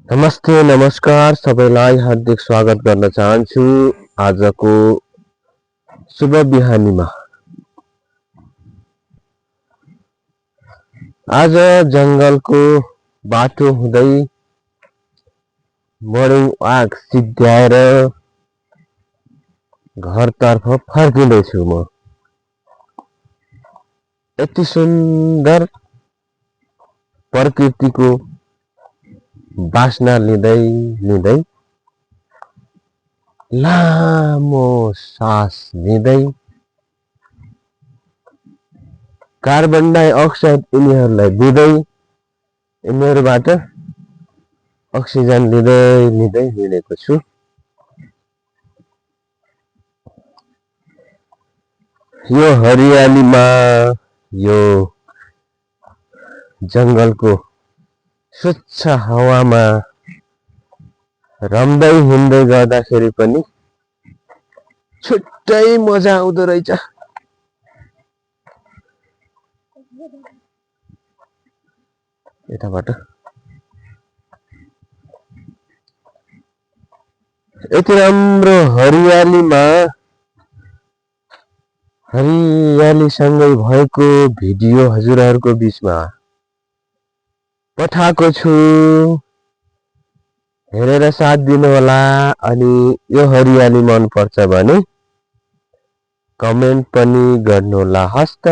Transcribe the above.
नमस्ते नमस्कार सबैलाई हार्दिक स्वागत गर्न चाहन्छु आजको शुभ बिहानीमा। आज जंगलको बाटो हुँदै मर्निङ वाक सिद्ध्याएर घरतर्फ फर्किँदैछु म। यति सुन्दर प्रकृतिको बास्ना लिँदै लामो सास लिँदै कार्बन डाइअक्साइड यिनीहरूलाई दिँदै यिनीहरूबाट अक्सिजन लिँदै हिँडेको छु। यो हरियालीमा यो जंगलको स्वच्छ हावामा रम्दै हिँड्दै गर्दाखेरि पनि छुट्टै मजा आउँदो रहेछ। यताबाट यति राम्रो हरियालीसँगै भएको भिडियो हजुरहरूको बीचमा पठाएको छु, हेरेर साथ दिनुहोला। अनि यो हरियाली मन पर्छ भने कमेन्ट पनि गर्नुहोला। हस्त